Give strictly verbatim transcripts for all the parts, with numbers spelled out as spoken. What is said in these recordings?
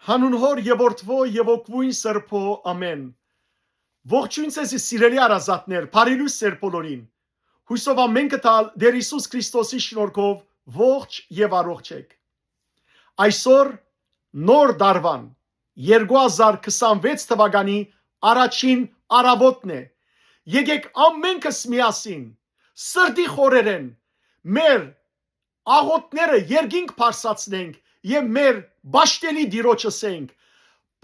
Հանուն Հօր եւ Որդւոյ եւ Հոգւոյն Սրբոյ, ամէն։ Ողջոյն ձեզի, սիրելի հարազատներ, բարի լոյս ձեր բոլորին։ Յուսով ամէնքը տալ Տէր Յիսուս Քրիստոսի շնորհքով ողջ եւ առողջ էք։ Այսօր Նոր Տարուան, երկու հազար քսանվեց թուականի առաջին առաւօտն է։ Եկեք ամէնքս միասին, սրտի խորերէն, մեր աղօթքները երկինք բարձրացնենք եւ մեր պաշտելի Տիրոջը ասենք.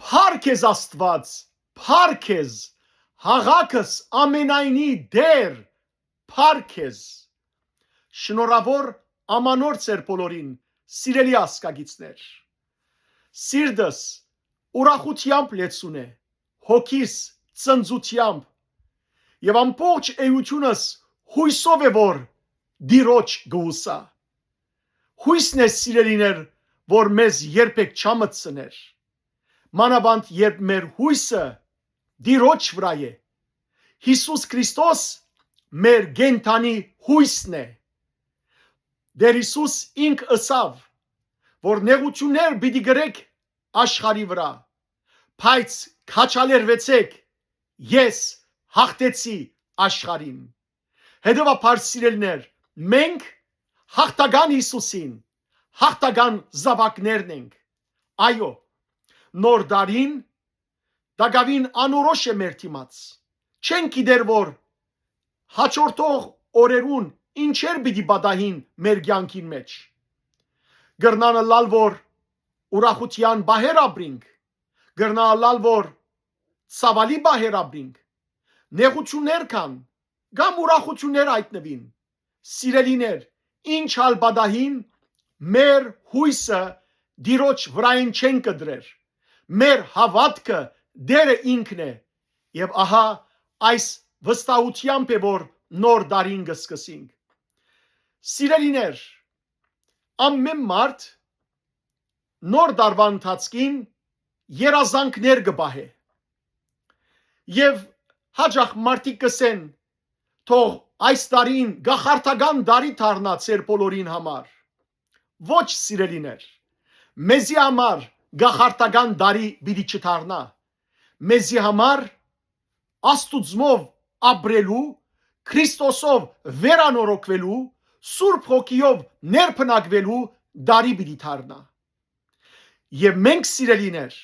«Փառք քեզ, Աստուած, փառք քեզ, յաղաքս ամենայնի Տէր, փառք քեզ»։ Շնորհաւոր Ամանոր ձեր բոլորին, սիրելի ազգագիցներ։ Սիրտս ուրախութեամբ լեցուն է, հոգիս՝ ծնծութեամբ, եւ ամբողջ էութիւնս յոյսով է, որ Տիրոջ կ'ուսայ։ Յոյսն է, սիրելիներ, որ մեզ երբեք չամտցնէր։ Մանաւանդ, երբ մեր յոյսը Տիրոջ վրայ է։ Յիսուս Քրիստոս մեր կենդանի յոյսն է։ Տէր Յիսուս ինք ըսաւ, որ նեղութիւններ պիտի կրէք աշխարհի վրայ, բայց քաջալերուեցէք, ես յաղթեցի աշխարհին։ Հետեւաբար, սիրելիներ, մենք յաղթական Յիսուսին, յաղթական զաւակներն ենք։ Այո, Նոր Տարին տակաւին անորոշ է մեր դիմաց։ Չենք գիտեր, որ հաջորդող օրերուն ինչեր պիտի պատահին մեր կեանքին մէջ։ Կրնան ըլլալ, որ ուրախութեան պահեր ապրինք, կրնան ըլլալ, որ ցաւալի պահեր ապրինք, նեղութիւններ կան, կամ ուրախութիւններ յայտնուին։ Սիրելիներ, ինչ ալ պատահին, մեր յոյսը Տիրոջ վրայէն չեն կտրեր։ Մեր հաւատքը Տէրը ինքն է, եւ ահա այս վստահութեամբ է, որ Նոր Տարին կը սկսենք։ Սիրելիներ, ամէն մարդ Նոր Տարուան ընթացքին երազանքներ կը պահէ։ Եւ յաճախ մարդիկ կ'ըսեն. «Թող այս տարին կախարդական տարի դառնայ ձեր բոլորին համար»։ Ոչ, սիրելիներ, մեզի համար կախարդական տարի պիտի չդառնայ։ Մեզի համար Աստուծմով ապրելու, Քրիստոսով վերանորոգուելու, Սուրբ Հոգիով ներբնակուելու տարի պիտի դառնայ։ Եւ մենք, սիրելիներ,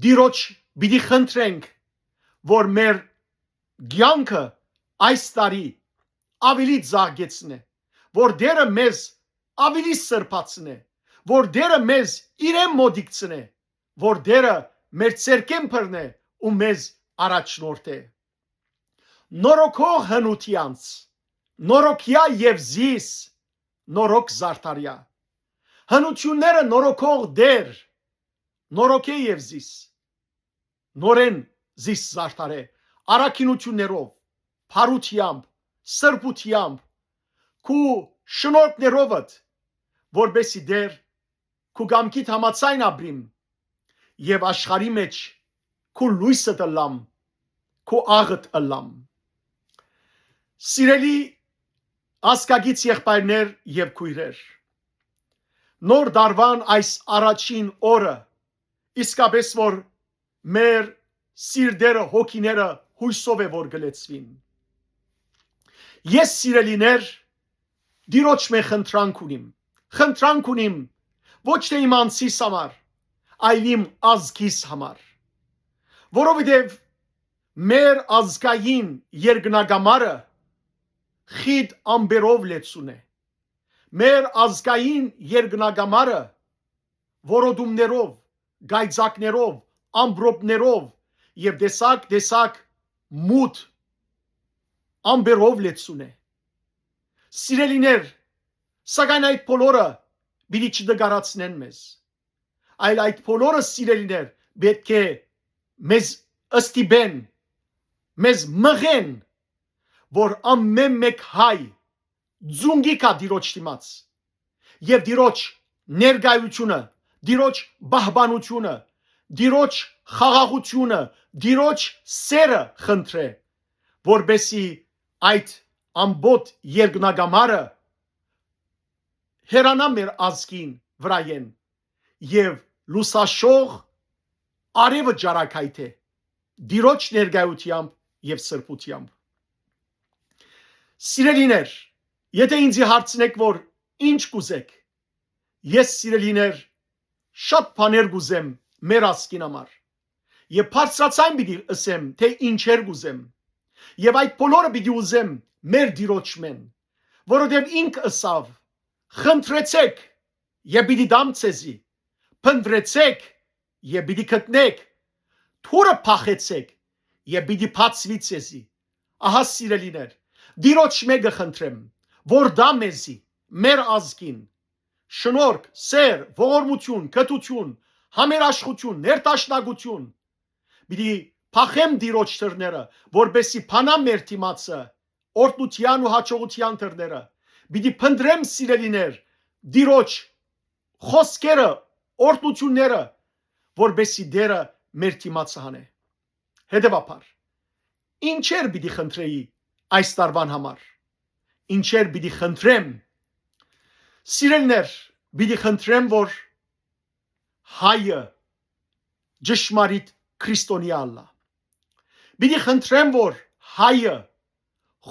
Տիրոջ պիտի խնդրենք, որ մեր կեանքը այս տարի աւելի ծաղկեցնէ, որ Տէրը մեզ աւելի սրբացնէ, որ Տէրը մեզ իրեն մօտիկցնէ, որ Տէրը մեր ձեռքէն բռնէ ու մեզ առաջնորդէ։ Նորոգող հնութեանց, նորոգեա եւ զիս, նորոգ զարդարեա։ Հնութիւնները նորոգող Տէր, նորոգէ եւ զիս, նորէն զիս զարդարէ, առաքինութիւններով, փառութեամբ, սրբութեամբ, քու շնորհքներովդ, որպէսի Տէր, քու կամքիդ համաձայն ապրիմ եւ աշխարհի մէջ քու լոյսդ ըլլամ, քու աղդ ըլլամ։ Սիրելի ազգագից եղբայրներ եւ քոյրեր, Նոր Տարուան այս առաջին օրը, իսկապէս որ մեր սիրտերը, հոգիները յոյսով է որ կը լեցուին։ Ես, սիրելիներ, Տիրոջ մէ խնդրանք ունիմ։ Խնդրանք ունիմ ոչ թէ իմ անձիս համար, այլ իմ ազգիս համար, որովհետեւ մեր ազգային երկնակամարը խիտ ամպերով լեցուն է։ Մեր ազգային երկնակամարը որոտումներով, գայծակներով, ամպրոպներով եւ տեսակ-տեսակ մութ ամպերով լեցուն է։ Սիրելիներ, սակայն այդ բոլորը պիտի չտկարացնեն մեզ, այլ այդ բոլորը, սիրելիներ, պէտք է մեզ ստիպեն, մեզ մղեն, որ ամէն մէկ հայ ձունկի գայ Տիրոջ դիմաց եւ Տիրոջ ներկայութիւնը, Տիրոջ պահպանութիւնը, Տիրոջ խաղաղութիւնը, Տիրոջ սէրը խնդրէ, որպէսի այդ ամբողջ երկնակամարը հեռանայ մեր ազգին վրայէն եւ լուսաշող արեւը ճառագայթէ Տիրոջ ներկայութեամբ եւ սրբութեամբ։ Սիրելիներ, եթե ինձի հարցնէք, որ ինչ կ'ուզէք, ես, սիրելիներ, շատ բաներ կ'ուզեմ մեր ազգին համար։ Եւ բարձրաձայն պիտի ըսեմ, թէ ինչեր կ'ուզեմ։ Եւ այդ բոլորը պիտի ուզեմ մեր Տիրոջմէն, որովհետեւ ինք ըսաւ. «Խնդրեցէք, եւ պիտի տամ ձեզի, փնտռեցէք, եւ պիտի գտնէք, դուռը բախեցէք, եւ պիտի բացուի ձեզի»։ Ահա, սիրելիներ, Տիրոջ մէկը խնդրեմ, որ տայ մեզի, մեր ազգին, շնորհք, սէր, ողորմութիւն, կրթութիւն, համերաշխութիւն, ներդաշնակութիւն։ Պիտի բախեմ Տիրոջ դռները, որպէսզի բանայ մեր դիմացը օրհնութեան ու յաջողութեան դռները։ Պիտի փնտռեմ, սիրելիներ, Տիրոջ խօսքերը, օրհնութիւնները, որպէսզի Տէրը մեր դիմացը հանէ։ Հետեւաբար, ինչեր պիտի խնդրէի այս տարուան համար։ Ինչեր պիտի խնդրեմ։ Սիրելիներ, պիտի խնդրեմ, որ հայը ճշմարիտ քրիստոնեայ ըլլայ։ Պիտի խնդրեմ, որ հայը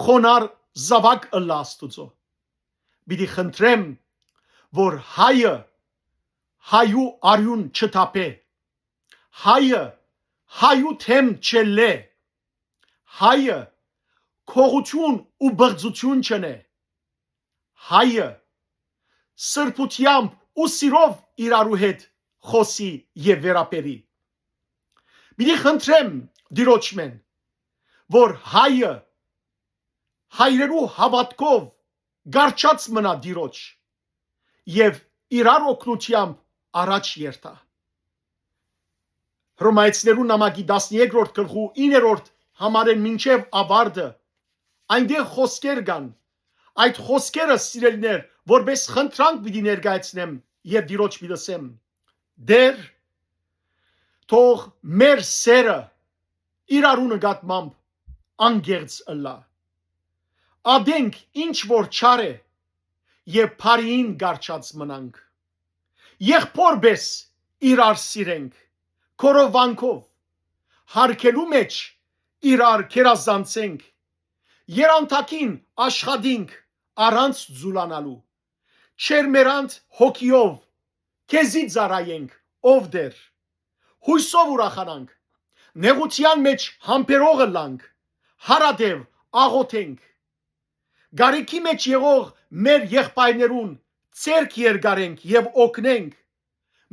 խոնար զաւակ ըլլայ Աստուծոյ։ Պիտի խնդրեմ, որ հայը հայու արիւն չթափէ, հայը հայու դէմ չելլէ, հայը գողութիւն ու պղծութիւն չընէ, հայը սրբութեամբ ու սիրով իրարու հետ խօսի եւ վերաբերի։ Պիտի խնդրեմ Տիրոջմէն, որ հայը հայրերու հաւատքով կառչած մնայ Տիրոջ եւ իրար օգնութեամբ առաջ երթայ։ Հռոմայեցիներուն նամակի տասներկրորդ գլխու իններորդ համարէն մինչեւ աւարտը, այնտեղ խօսքեր կան։ Այդ խօսքերը, սիրելիներ, որպէս խնդրանք պիտի ներկայացնեմ եւ Տիրոջ պիտի ըսեմ. «Տէր, թող մեր սէրը իրարու նկատմամբ անկեղծ ըլլայ։ Ատենք ինչ որ չար է, եւ բարիին կառչած մնանք։ Եղբոր պէս իրար սիրենք, գորովանքով, յարգելու մէջ իրար գերազանցենք, երանդակին աշխատինք առանց ձուլանալու, չերմերանդ հոգիով քեզի ծառայենք, ով Տէր, յոյսով ուրախանանք, նեղութեան մէջ համբերող ըլլանք, յարատեւ աղօթենք, կարիքի մէջ եղող մեր եղբայրներուն ձեռք երկարենք եւ օգնենք,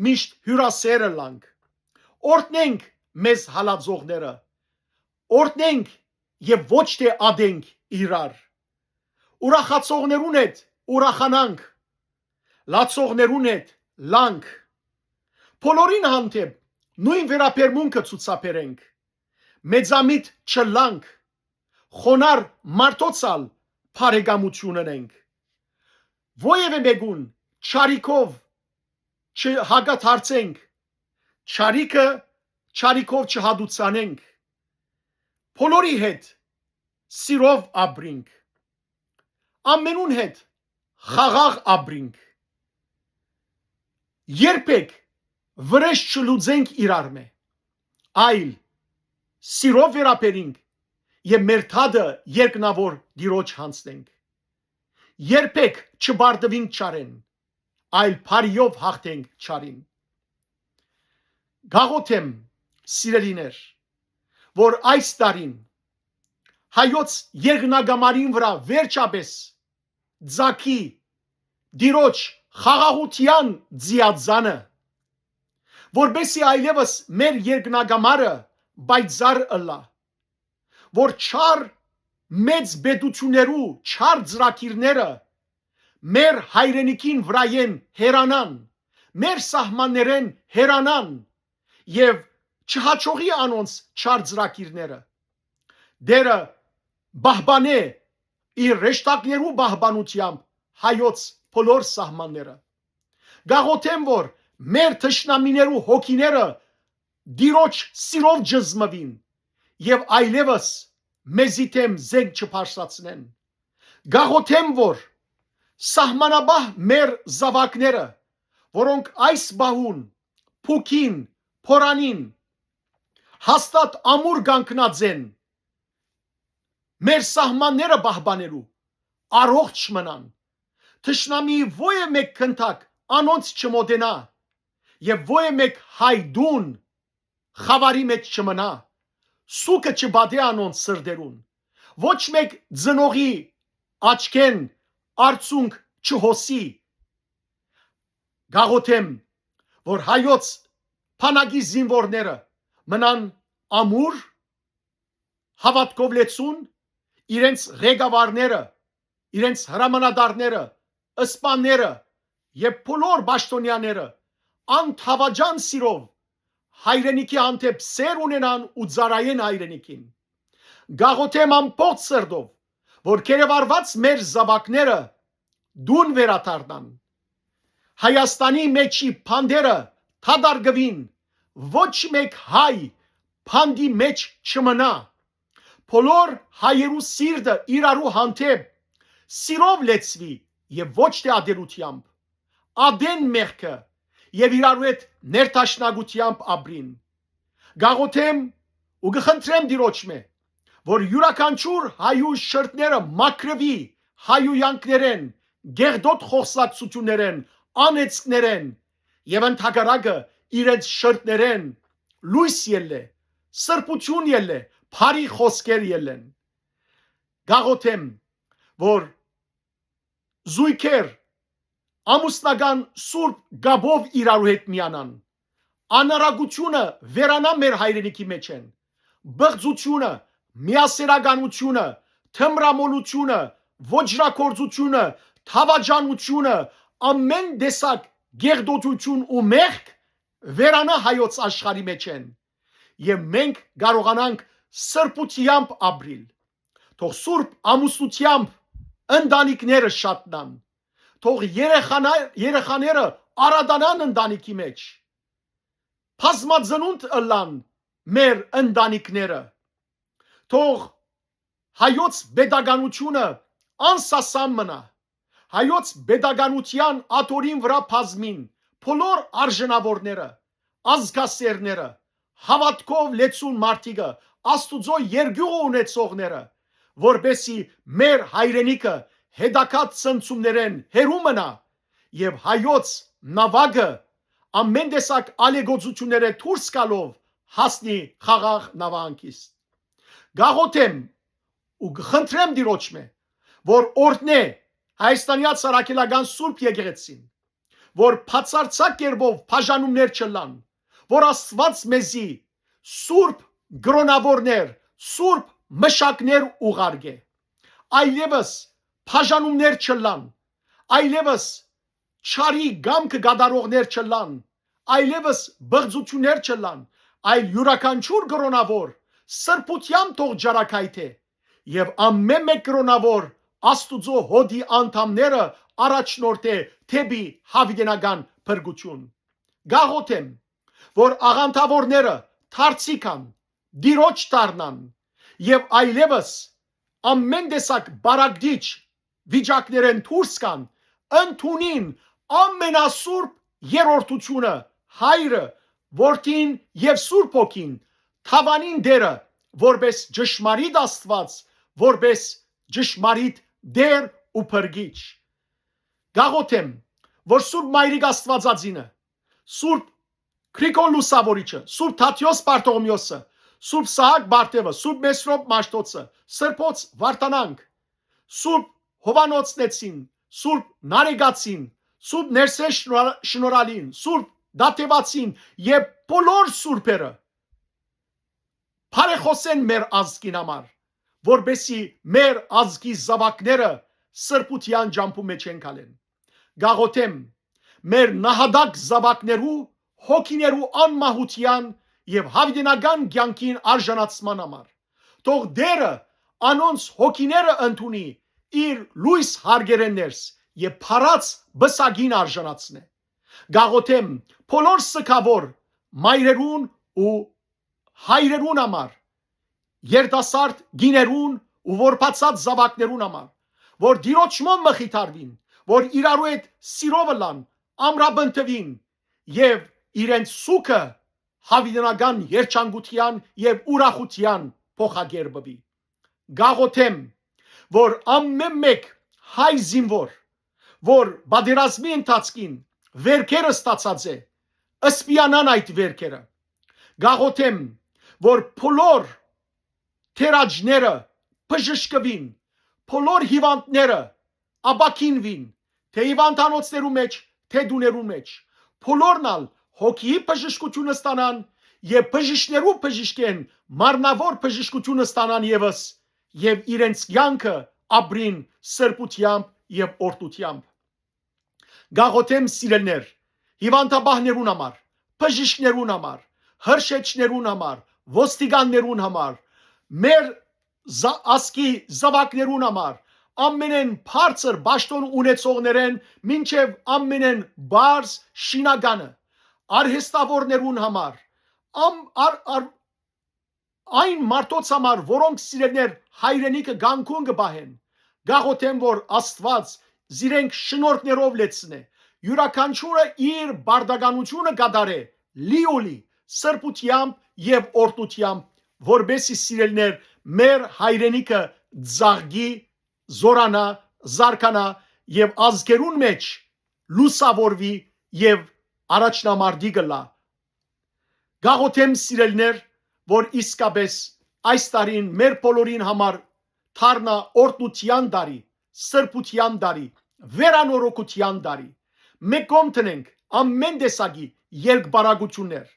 միշտ հիւրասէր ըլլանք, օրհնենք մեզ հալածողները, օրհնենք եւ ոչ թէ ատենք իրար, ուրախացողներուն հետ ուրախանանք, լացողներուն հետ լանք, բոլորին հանդէպ նոյն վերաբերմունքը ցուցաբերենք, մեծամիտ չըլլանք, խոնար մարդոց ալ բարեկամութիւն ընենք, որեւէ մէկուն չարիքով չհակադարձենք, չարիքը չարիքով չհատուցանենք, բոլորի հետ սիրով ապրինք, ամենուն հետ խաղաղ ապրինք, երբեք վրէժ չլուծենք իրարմէ, այլ սիրով վերաբերինք եւ մեր դատը երկնաւոր Տիրոջ յանձնենք։ Երբեք չպարտուինք չարէն, այլ բարիով յաղթենք չարին։ Կաղոթեմ, սիրելիներ, որ այս տարին հայոց երկնակամարին վրայ վերջապէս ծագի Տիրոջ խաղաղութեան ձիաձանը, որպէսզի այլեւս մեր երկնակամարը պայծառ ըլլայ, որ չար մեծ պետութիւններու չար ծրագիրները մեր հայրենիքին վրայէն հեռանան, մեր սահմաններէն հեռանան եւ չհաջողի անոնց չար ծրագիրները։ Տէրը պահպանէ իր հրեշտակներու պահպանութեամբ հայոց բոլոր սահմանները։ Կաղոթեմ, որ մեր թշնամիներու հոգիները Տիրոջ սիրով ճզմուին եւ այլեւս մեզի դէմ զենք չբարձրացնեն։ Կաղոթեմ, որ սահմանապահ մեր զաւակները, որոնք այս պահուն փուքին, փորանին, հաստատ ամուր կանգնած են մեր սահմանները պահպանելու, առողջ մնան։ Թշնամիի ոյ մէկ գնդակ անոնց չմոտենայ եւ ոյ մէկ հայ տուն խաւարի մէջ չմնայ, սուքը չպատէ անոնց սրտերուն, ոչ մէկ ծնողի աչքէն արցունք չհոսի։ Կ'աղօթեմ, որ հայոց բանակի զինուորները մնան ամուր, հաւատքով լեցուն, իրենց ղեկավարները, իրենց հրամանատարները, սպաները եւ բոլոր պաշտօնեաները անթաւաճան սիրով հայրենիքի հանդէպ սէր ունենան ու ծառայեն հայրենիքին։ Կ'աղօթեմ ամբողջ սրտով, որ գերեվարուած մեր զաւակները տուն վերադառնան։ Հայաստանի մէջի բանտերը դատարկուին, ոչ մէկ հայ բանտի մէջ չմնայ։ Բոլոր հայերու սիրտը իրարու հանդէպ սիրով լեցուի եւ ոչ թէ ատելությամբ։ Ատեն մեղքը եւ իրարու հետ ներդաշնակութեամբ ապրին։ Կ'աղօթեմ ու կը խնդրեմ Տիրոջմէ, որ իւրաքանչիւր հայու շրթները մաքրուի հայույանքներէն, կեղտոտ խօսակցութիւններէն, անեծքներէն եւ ընդհակառակը իրենց շրթներէն լոյս ելլէ, սրբութիւն ելլէ, բարի խօսքեր ելլեն։ Կ'աղօթեմ, որ զոյգեր ամուսնական սուրբ կապով իրարու հետ միանան, անարակութիւնը վերանայ մեր հայրենիքի մէջէն, պղծութիւնը, միասեռականութիւնը, թմրամոլութիւնը, ոճրագործութիւնը, դաւաճանութիւնը, ամէն տեսակ կեղտոտութիւն ու մեղք վերանայ հայոց աշխարհի մէջէն եւ մենք կարողանանք սրբութեամբ ապրիլ։ Թող սուրբ ամուսնութեամբ ընտանիքները շատնան, թող երեխաներ, երեխաները արատանան ընտանիքի մէջ, բազմածնունդ ըլլան մեր ընտանիքները, թող հայոց պետականութիւնը անսասան մնայ, հայոց պետականութեան աթոռին վրայ բազմին բոլոր արժանաւորները, ազգասէրները, հաւատքով լեցուն մարդիկը, Աստուծոյ երկիւղը ունեցողները, որպէսզի մեր հայրենիքը հետագայ ցնցումներէն հեռու մնայ եւ հայոց նաւակը ամէն տեսակ ալեկոծութիւններէ դուրս գալով հասնի խաղաղ նաւահանգիստ։ Կ'աղօթեմ ու կը խնդրեմ Տիրոջմէ, որ օրհնէ Հայաստանեայ Առաքելական Սուրբ Եկեղեցին, որ բացարձակ կերպով բաժանումներ չըլլան, որ Աստուած մեզի սուրբ կրօնաւորներ, սուրբ մշակներ ուղարկէ։ Այլեւս բաժանումներ չըլլան, այլեւս չարի կամքը կատարողներ չըլլան, այլեւս պղծութիւններ չըլլան, այլ իւրաքանչիւր կրօնաւոր սրբութեամբ թող ճառագայթէ եւ ամէն մէկ կրօնաւոր Աստուծոյ հօտի անդամները առաջնորդէ դէպի յաւիտենական փրկութիւն։ Կ'աղօթեմ, որ աղանդաւորները դարձի գան, Տիրոջ դառնան եւ այլեւս ամէն տեսակ պառակտիչ վիճակներէն դուրս գան, ընդունին ամենասուրբ երրորդութիւնը, Հայրը, Որդին եւ Սուրբ Հոգին, դաւանին Տէրը, որպէս ճշմարիտ Աստուած, որպէս ճշմարիտ Տէր ու Փրկիչ։ Կ'աղօթեմ, որ Սուրբ Մայրիկ Աստուածածինը, Սուրբ Գրիգոր Լուսաւորիչը, Սուրբ Թադեոս Բարթողմէոսը, Սուրբ Սահակ Բարթեւը, Սուրբ Մեսրոպ Մաշտոցը, Սրբոց Վարդանանք, Սուրբ Հովանոց Նեցին, Սուրբ Նարեկացին, Սուրբ Ներսէ Շնորհ-, Շնորհալին, Սուրբ Դատեվացին եւ բոլոր սուրբերը բարեխօսեն մեր ազգին համար, որպէսզի մեր ազգի զաւակները սրբութեան ճամբու մէջ են գալեն։ Կ'աղօթեմ մեր նահատակ զաւակներու հոգիներու անմահութեան եւ յաւիտենական կեանքին արժանացման համար։ Թող Տէրը անոնց հոգիները ընդունի իր լոյս հարկերէն ներս եւ փառած պսակին արժանացնէ։ Կ'աղօթեմ բոլոր սգաւոր մայրերուն ու հայրերուն համար, երիտասարդ կիներուն ու որբացած զաւակներուն համար, որ Տիրոջմով մխիթարուին, որ իրարու հետ սիրով ըլլան, ամրապնդուին եւ իրենց սուգը յաւիտենական երջանկութեան եւ ուրախութեան փոխակերպուի։ Կ'աղօթեմ, որ ամէն մէկ հայ զինուոր, որ պատերազմի ընթացքին վերքերը ստացած է, ըսպիանան այդ վերքերը։ Կ'աղօթեմ, որ բոլոր թերաճները բժշկուին, բոլոր հիւանդները ապաքինուին, թէ հիւանդանոցներու մէջ, թէ տուներու մէջ։ Բոլորն ալ հոգիի բժշկութիւնը ստանան եւ բժիշկներու բժիշկէն մարմնաւոր բժշկութիւնը ստանան եւս եւ իրենց կեանքը ապրին սրբութեամբ եւ օրհնութեամբ։ Կ'աղօթեմ, սիրելիներ, հիւանդապահներուն համար, բժիշկներուն համար, հրշեջներուն համար, ոստիկաններուն համար, մեր զա-, ազգի զաւակներուն համար, ամենէն բարձր պաշտօն ունեցողներէն մինչեւ ամենէն պարզ շինականը, արհեստաւորներուն համար, ամ-, ար-, ար-, այն մարդոց համար, որոնք, սիրելիներ, հայրենիքը կանգուն կը պահեն, կ'աղօթեմ, որ Աստուած զիրենք շնորհներով լեցնէ, իւրաքանչիւրը իր պարտականութիւնը կատարէ լիոլի, սրբութեամբ եւ օրհնութեամբ, որպէսզի, սիրելիներ, մեր հայրենիքը ծաղկի, զօրանայ, զարգանայ եւ ազգերուն մէջ լուսաւորուի եւ առաջնամարտի կ'ըլլայ։ Կ'աղօթեմ, սիրելիներ, որ իսկապէս այս տարին մեր բոլորին համար դառնայ օրհնութեան տարի, սրբութեան տարի, վերանորոգութեան տարի։ Մէկ կողմ դնենք ամէն տեսակի երկպառակութիւններ,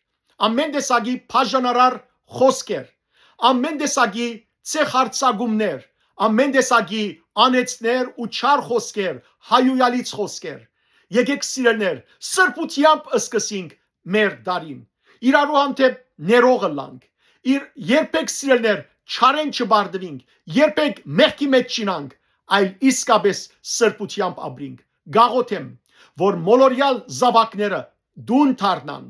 ամէն տեսակի բաժանարար խօսքեր, ամէն տեսակի ցեխարձակումներ, ամէն տեսակի անեծներ ու չար խօսքեր, հայհոյալից խօսքեր։ Եկէք, սիրելիներ, սրբութեամբ սկսենք մեր տարին։ Իրարու հանդէպ ներող ըլլանք։ Իր երբեք, սիրելիներ, չարէն չպարտուինք, երբեք մեղքի մէջ չինանք, այլ իսկապէս սրբութեամբ ապրինք։ Կ'աղօթեմ, որ մոլորեալ զաւակները տուն դառնան,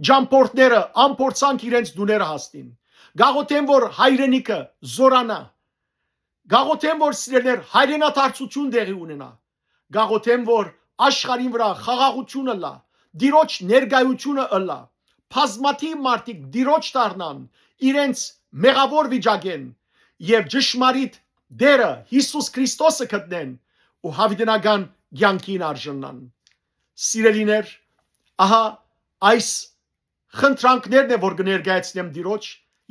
ճամբորդները անփորձանք իրենց տուները հասնին։ Կ'աղօթեմ, որ հայրենիքը զօրանայ։ Կ'աղօթեմ, որ, սիրելիներ, հայրենադարձութիւն տեղի ունենայ։ Կ'աղօթեմ, որ աշխարհին վրայ խաղաղութիւն ըլլայ, Տիրոջ ներկայութիւնը ըլլայ, բազմաթիւ մարդիկ Տիրոջ դառնան իրենց մեղաւոր վիճակէն եւ ճշմարիտ Տէրը Յիսուս Քրիստոսը գտնեն ու յաւիտենական կեանքին արժանան։ Սիրելիներ, ահա այս խնդրանքներն է, որ կը ներկայացնեմ Տիրոջ,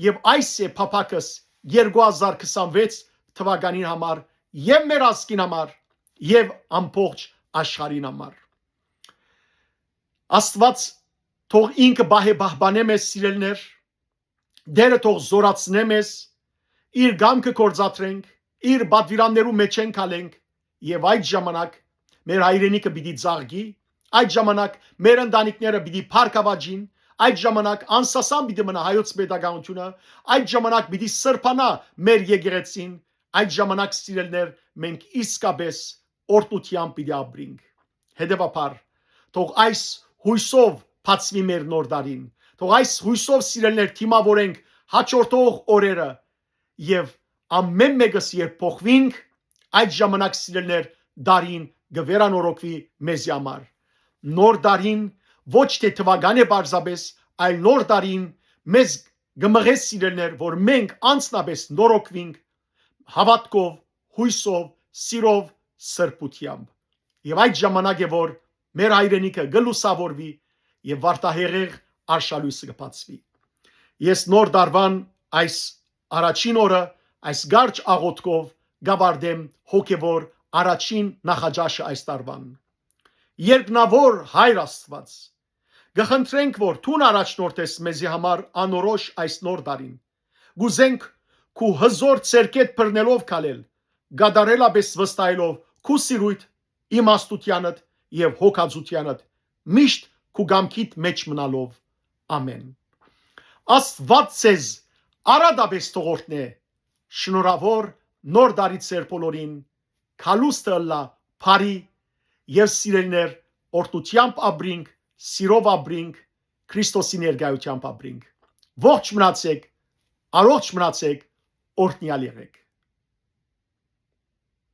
եւ այս է փափաքս երկու հազար քսանվեց թվականին համար եւ մեր ազգին համար եւ ամբողջ աշխարհին համար։ Աստուած թող ինքը պահէ պահպանէ մեզ, սիրելիներ, Տէրը թող զօրացնէ մեզ, իր կամքը գործադրենք, իր պատուիրաններու մէջէն քալենք եւ այդ ժամանակ մեր հայրենիքը պիտի ծաղկի, այդ ժամանակ մեր ընտանիքները պիտի բարգաւաճին, այդ ժամանակ անսասան պիտի մնայ հայոց պետականութիւնը, այդ ժամանակ պիտի սրբանայ մեր եկեղեցին, այդ ժամանակ, սիրելիներ, մենք իսկապէս օրհնութեամբ պիտի ապրինք։ Հետեւաբար, թող այս յոյսով բացուի մեր նոր տարին, թող այս յոյսով, սիրելիներ, դիմաւորենք հաջորդող օրերը եւ ամէն մէկս երբ փոխուինք, այդ ժամանակ, սիրելիներ, տարին կը վերանորոգուի մեզի համար։ Նոր տարին ոչ թէ թուական է պարզապէս, այլ նոր տարին մեզ կը մղէ, սիրելիներ, որ մենք անձնապէս նորոգուինք հաւատքով, յոյսով, սիրով, սրբութեամբ։ Եւ այդ ժամանակ է, որ մեր հայրենիքը կը լուսաւորուի եւ վարդահեղեղ արշալոյսը կը բացուի։ Ես նոր տարուան այս առաջին օրը այս կարճ աղօթքով կ'աւարտեմ հոգեւոր առաջին նախաճաշը այս տարուան։ Երկնաւոր Հայր Աստուած, կը խնդրենք, որ դուն առաջնորդես մեզի համար անորոշ այս նոր տարին։ Կ'ուզենք քու հզօր ձեռքէդ բռնելով քալել, կատարելապէս վստահելով քու սիրոյթ, իմաստութեանդ եւ հոգածութեանդ, միշտ քու կամքիդ մէջ մնալով։ Ամէն։ Աստուած ձեզ արատապէս թող օրհնէ։ Շնորհաւոր նոր տարի ձեր բոլորին, գալուստը ըլլայ բարի եւ սիրելիներ, օրհնութեամբ ապրինք, սիրով ապրինք, Քրիստոսի ներկայութեամբ ապրինք։ Ողջ մնացեք, առողջ մնացեք, օրհնեալ եղեք։